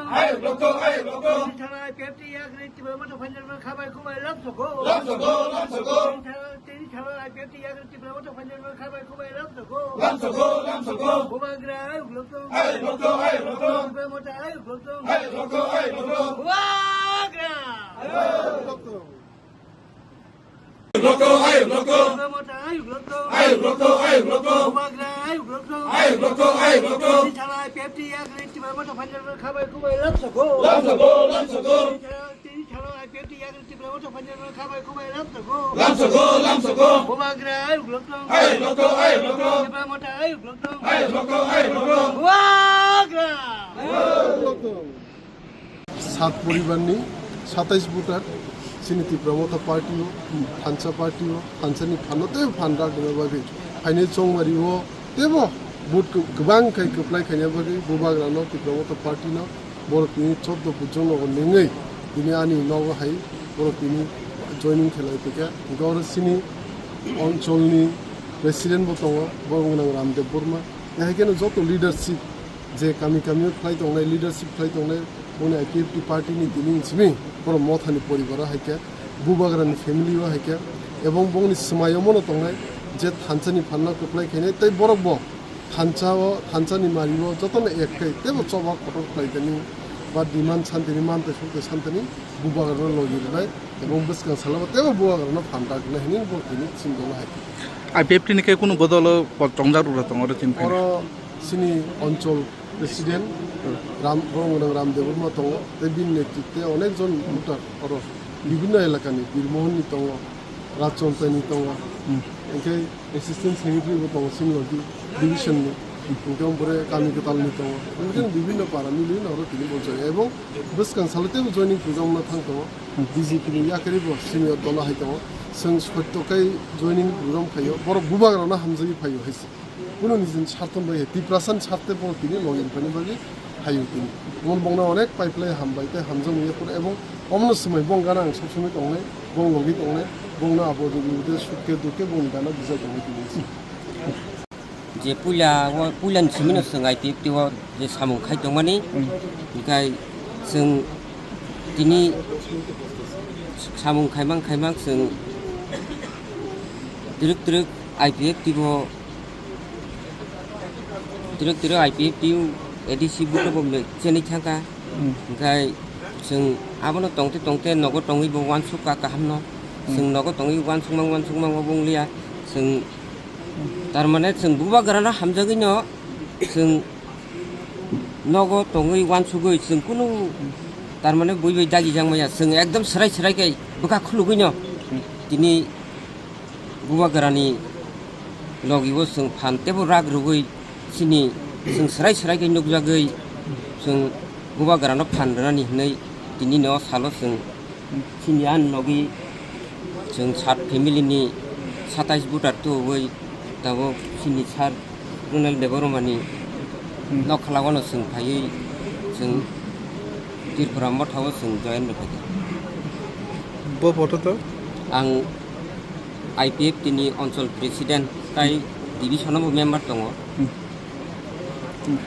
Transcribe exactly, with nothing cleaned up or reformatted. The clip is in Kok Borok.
Ayuk lokto, ayuk lokto. Tini thala I P F T yakni Tipra Motha phainjaknai khabai khubai lamsoko. Lamsoko, lamsoko. Tini thala, tini thala I P F T yakni Tipra Motha phainjaknai khabai khubai lamsoko. Lamsoko, lamsoko. Bubagra ayuk lokto. Ayuk lokto, ayuk lokto. Tipra Motha ayuk lokto. Ayuk lokto, ayuk lokto. Bubagra. Ayuk lokto. Lokto, ayuk lokto. Tipra Motha ayuk lokto. Ayuk lokto, ayuk lokto. Bubagra ayuk lokto. Ayuk lokto, ayuk lokto. Tini thala I P F T yakni Tipra Motha phainjaknai khabai khubai lamsoko. Lamsoko, lamsoko. Tini thala, tini thala I P F T yakni Tipra Motha phainjaknai khabai khubai lamsoko. Lamsoko, lamsoko. Bubagra ayuk lokto. Ayuk lokto, ayuk lokto. Tipra Motha ayuk lokto. Ayuk lokto, ayuk lokto. Bubagra. Ayuk lokto. Sat poribarni satais voter chini Tipra Motha party o, thansa party o, thansani phanno tei phan ragna bagwi phainai chongmari o teibo vote kwbang khai kwplai khaina bagwi Bubagrano Tipra Motha party no borok tini choddo bujong nogo nengwi tini ani nogo hai borok tini joining khelai tongkha. Hwnkhe oro chini oncholni president bo tongo, borok wngkha Ramdev Burma. Hai kheno joto leadership je kami kami o khlai tongnai, leadership khlai tongnai, boni I P F T party ni tini simi borok Mothani poribaro hai khe Bubagrani family o hai khe, ebong bongni swmai omono tongnai je thansani phanno kwplai khainai tei borok bo thansa o, thansani mari o jotono ek khai teibo choba kotor khlai tani ba demand santini mantei sotoi santini Bubagrano logi rwnai ebong bwskang salo teibo Bubagrano phan rwknai hinwi bo tini sindolo hai khe. I P F T ni khe kunu bodolo chongjak rwgwla tongo oro chini phaino. Oro chini onchol president Ram, Borong Ram Debbarma tongo, tei bini netrite onek jon voter oro bibinno elakani, Birmohon ni tongo, Rajchontai ni tongo, hmm, hwnkhe assistant secretary bo tongo chini logi division ni, hwnkhe omo pore kami kwtal ni tongo, hwnkhe bibinno para mili oro tini bo join, ebong bwskang salo teibo joining program no thang tongo, hmm, B J P ni yakarwi bo senior dolo hai tongo, chwng sotto khe joining program khaio, borok Bubagrano hamjagwi phaio hai se. Kunu nijini sartho bai hai, Tiprasani sarthe bo tini logi rwphani bagwi haio tini. Mon bongno onek pai phlai hambai tei hamjakmung yapor ebong omono swmai bong gana ang sob somoi tongnai, bong logi tongnai, bongno abo dugi ude sukhe dukhe bongni gana bijai tongnai tini. Je puila o, puilani simino chwng I P F T o je samung khai tongmani, hmm, hwnkhe chwng tini samung khaimang khaimang chwng twrwk twrwk I P F T bo Twrwk twrwk I P F T o A D C buto bo cheni thangkha. Hmm. Hwnkhe chwng abono tongte tongte nogo tongwi bo uansukha kahamno. Hmm. Chwng nogo tongwi uansukmang uansukmang obo wngliya. Chwng, hmm, tarmane chwng Bubagrano hamjagwino chwng nogo tongwi uansugwi chwng kunu tarmane bui bai dagijak maya. Chwng ekdom swrai swrai khe bwkha khulugwino, hmm, tini Bubagrani logi o chwng phan teibo rak rwgwi chini chwng swrai swrai khe nukjagwi chwng Bubagrano phan rwnani hwnwi tini no salo chwng chini ani logi chwng sat family ni satais voter tubuwi tabuk chini sir Ronald Debbarmani, hmm, nokhalao no chwng phaiwi chwng Tripura Motha o chwng join rwphaikha. Bo photo to? Ang I P F T ni onchol president tai division o bo member tongo. Hmm. Hmm.